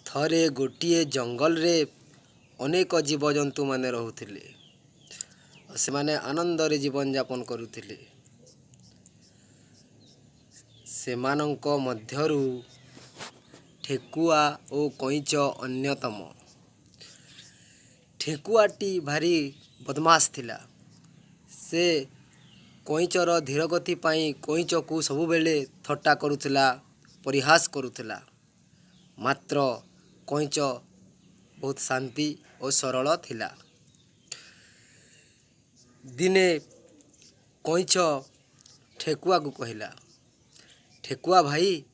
ଥରେ ଗୋଟିଏ ଜଙ୍ଗଲରେ ଅନେକ ଜୀବଜନ୍ତୁମାନେ ରହୁଥିଲେ। ସେମାନେ ଆନନ୍ଦରେ ଜୀବନଯାପନ କରୁଥିଲେ। ସେମାନଙ୍କ ମଧ୍ୟରୁ ଠେକୁଆ ଓ କଇଁଚ ଅନ୍ୟତମ। ଠେକୁଆଟି ଭାରି ବଦମାସ ଥିଲା। ସେ କଇଁଚର ଧୀର ଗତି ପାଇଁ କଇଁଚକୁ ସବୁବେଳେ ଥଟ୍ଟା କରୁଥିଲା, ପରିହାସ କରୁଥିଲା। ମାତ୍ର କଇଁଚ ବହୁତ ଶାନ୍ତି ଓ ସରଳ ଥିଲା। ଦିନେ କଇଁଚ ଠେକୁଆକୁ କହିଲା, "ଠେକୁଆ ଭାଇ,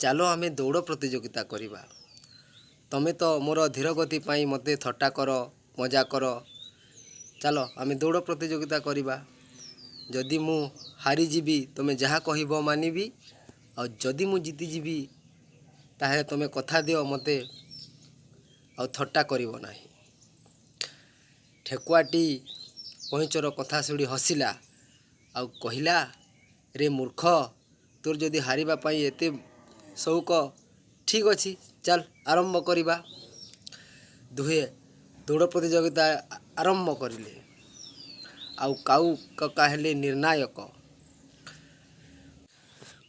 ଚାଲ ଆମେ ଦୌଡ଼ ପ୍ରତିଯୋଗିତା କରିବା। ତମେ ତ ମୋର ଧୀର ଗତି ପାଇଁ ମୋତେ ଥଟ୍ଟା କର, ମଜା କର। ଚାଲ ଆମେ ଦୌଡ଼ ପ୍ରତିଯୋଗିତା କରିବା। ଯଦି ମୁଁ ହାରିଯିବି, ତୁମେ ଯାହା କହିବ ମାନିବି। ଆଉ ଯଦି ମୁଁ ଜିତିଯିବି, ତାହେଲେ ତୁମେ କଥା ଦିଅ, ମୋତେ ଆଉ ଥଟ୍ଟା କରିବ ନାହିଁ।" ଠେକୁଆଟି କଇଁଚର କଥା ଶୁଣି ହସିଲା ଆଉ କହିଲା, "ରେ ମୂର୍ଖ, ତୋର ଯଦି ହାରିବା ପାଇଁ ଏତେ ସଉକ, ଠିକ୍ ଅଛି, ଚାଲ ଆରମ୍ଭ କରିବା।" ଦୁହେଁ ଦୌଡ଼ ପ୍ରତିଯୋଗିତା ଆରମ୍ଭ କରିଲେ ଆଉ କାଉ କକା ହେଲେ ନିର୍ଣ୍ଣାୟକ।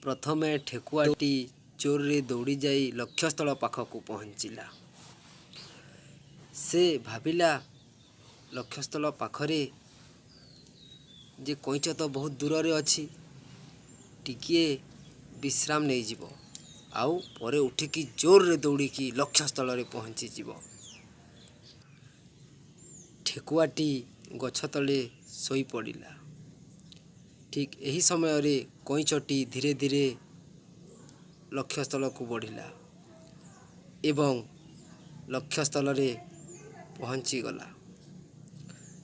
ପ୍ରଥମେ ଠେକୁଆଟି ଜୋରରେ ଦୌଡ଼ିଯାଇ ଲକ୍ଷ୍ୟସ୍ଥଳ ପାଖକୁ ପହଞ୍ଚିଲା। ସେ ଭାବିଲା, ଲକ୍ଷ୍ୟସ୍ଥଳ ପାଖରେ ଯେ କଇଁଚ ତ ବହୁତ ଦୂରରେ ଅଛି, ଟିକିଏ ବିଶ୍ରାମ ନେଇଯିବ ଆଉ ପରେ ଉଠିକି ଜୋରରେ ଦୌଡ଼ିକି ଲକ୍ଷ୍ୟସ୍ଥଳରେ ପହଞ୍ଚିଯିବ। ଠେକୁଆଟି ଗଛ ତଳେ ଶୋଇପଡ଼ିଲା। ଠିକ୍ ଏହି ସମୟରେ କଇଁଚଟି ଧୀରେ ଧୀରେ ଲକ୍ଷ୍ୟସ୍ଥଳକୁ ବଢ଼ିଲା ଏବଂ ଲକ୍ଷ୍ୟସ୍ଥଳରେ ପହଞ୍ଚିଗଲା।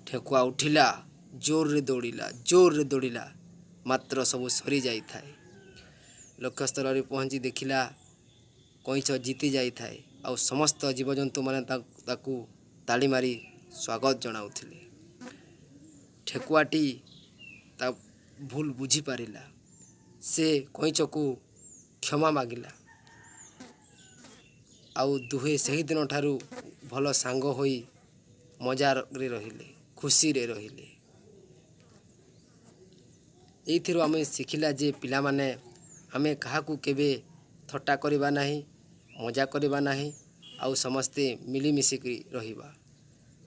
ଠେକୁଆ ଉଠିଲା, ଜୋରରେ ଦୌଡ଼ିଲା, ଜୋରରେ ଦୌଡ଼ିଲା, ମାତ୍ର ସବୁ ସରିଯାଇଥାଏ। ଲକ୍ଷ୍ୟସ୍ଥଳରେ ପହଞ୍ଚି ଦେଖିଲା, କଇଁଚ ଜିତି ଯାଇଥାଏ ଆଉ ସମସ୍ତ ଜୀବଜନ୍ତୁମାନେ ତାକୁ ତାଳି ମାରି ସ୍ୱାଗତ ଜଣାଉଥିଲେ। ଠେକୁଆଟି ତା ଭୁଲ ବୁଝିପାରିଲା। ସେ କଇଁଚକୁ କ୍ଷମା ମାଗିଲା ଆଉ ଦୁହେଁ ସେହିଦିନଠାରୁ ଭଲ ସାଙ୍ଗ ହୋଇ ମଜାରେ ରହିଲେ, ଖୁସିରେ ରହିଲେ। ଏଇଥିରୁ ଆମେ ଶିଖିଲା ଯେ ପିଲାମାନେ, ଆମେ କାହାକୁ କେବେ ଥଟ୍ଟା କରିବା ନାହିଁ, ମଜା କରିବା ନାହିଁ ଆଉ ସମସ୍ତେ ମିଳିମିଶିକି ରହିବା।